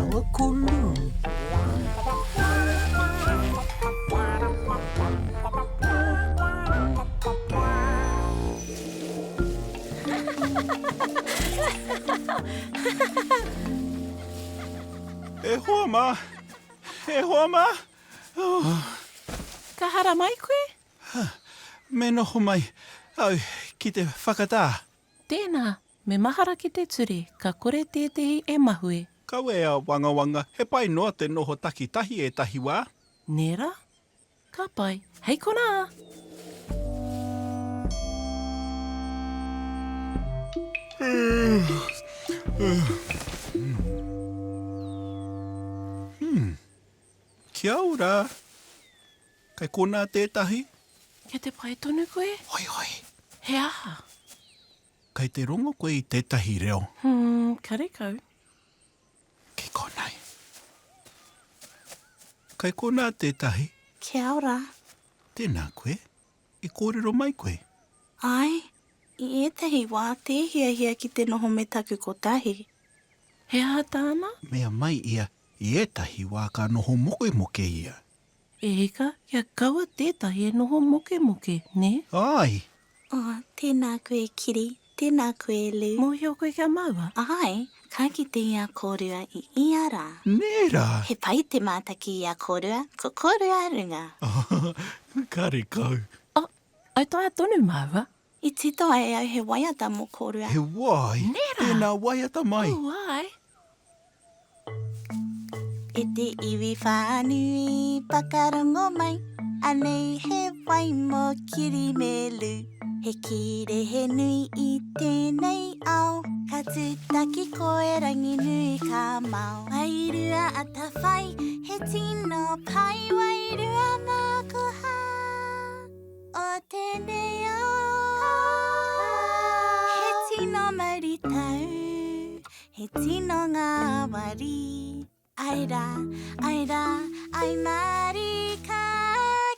rāua ko Lū. E hoa mā! E hoa mā! Oh. Ka haramai koe? Me noho mai au ki te whakatā. Tēnā, me mahara ki te ture, ka kore tētehi e mahue. Kawe a wangawanga, he pai noa te noho takitahi ētahi wā. Nē rā? Ka pai. Hei konā! Kia ora! Kei konā tētahi? Kei te pai tonu koe? Hoi hoi! He aha? Kei te rongo koe i tētahi reo? Hmm, karekau. Kei konei. Kei konā tētahi? Kia ora. Tēnā koe. I kōrero mai koe? Āe, i ētahi wā tē hiahia ki te noho me taku kotahi. He aha tāna? Mea mai ia, i ētahi wā ka noho mokemoke ia. E hika, kia kaua tētahi e noho mokemoke, nē? Āe! Oh, tēnā koe Kiri, tēnā koe Lou. Mōhio koe ki a māua? Āe, ka kite i a kōrua i ia rā. Nē rā? He pai te mātaki i a kōrua, ko kōrua runga. Oh, karekau. Oh, autaia tonu māua. I titoa e au he waiata mō kōrua. He wai? Nē rā? Tēnā waiata mai. Oh, āe. E te iwi whānui whakarongo mai, anei he wai mō Kiri me Lou. He kīrehe nui i tēnei ao, ka tūtaki koe Ranginui ka mao. Wairua atawhai, he tino pai, wairua mākoha o tēnei ao. He tino mauritau. He tino ngāwari. Ae rā, ae rā, ae mārika.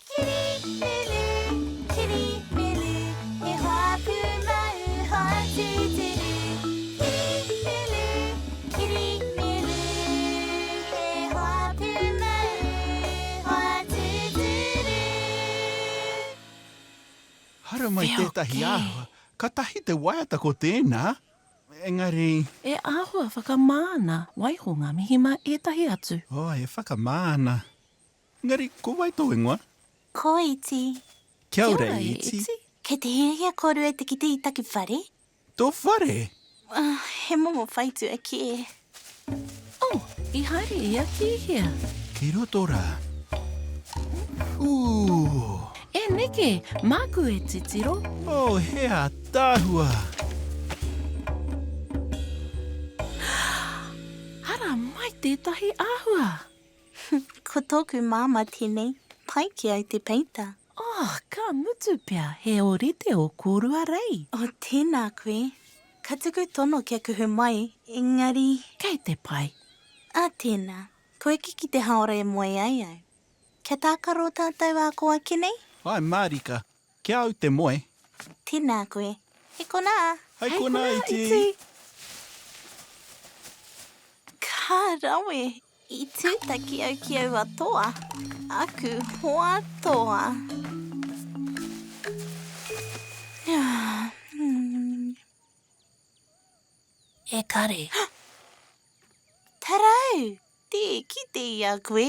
Kiri me Lou, Kiri me Lou, he hoa pūmau, hoa tūturu. Kiri me Lou, Kiri me Lou, he hoa pūmau, hoa tūturu. Haramai tētahi āhua, katahi te waiata ko tēnā. Engari. E āhua whakamā ana, waiho ngā mihi mā ētahi atu. Oh, e whakamā ana. Engari, ko wai tō ingoa? Ko Iti. Kia ora, Iti. Kei te hiahia kōrua te kite i taku whare? Tō whare? He momo whaitua kē. Oh, i haere ia ki hea? Ki roto rā. Ooh! E neke, māku e titiro. Oh, he ātaahua! Hara mai tētahi āhua! Ko tōku māmā tēnei, pai ki au te peita. Oh, ka mutu pea he ōrite ō kōrua rei. Oh, tēnā koe. Ka tuku tono kia kuhu mai, engari. Kei te pai. Ā tēnā, kua eke ki te haora e moe ai au. Kia tākaro tātou ā kō ake nei? Āe mārika, kia au te moe. Tēnā koe. Hei konā! Hei konā, Iti! Ka rawe! I tūtaki au ki aua toa, aku hoa toa. E kare. Tarau! Tē kite i a koe.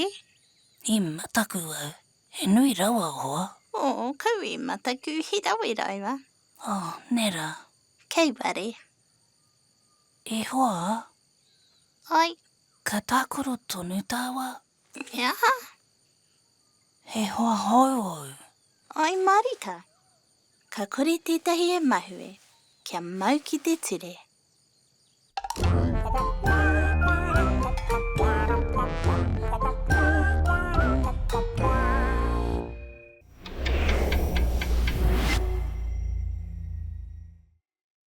I mataku au. He nui rawa hoa. Oh, kau e mataku, he rawe raua. Oh, nē rā. Kei ware. E hoa? Ai. Ka tākaro tonu tāua? He aha? He hoa hou ōu? Ai mārika. Ka kore tētahi e mahue, kia mau ki te ture.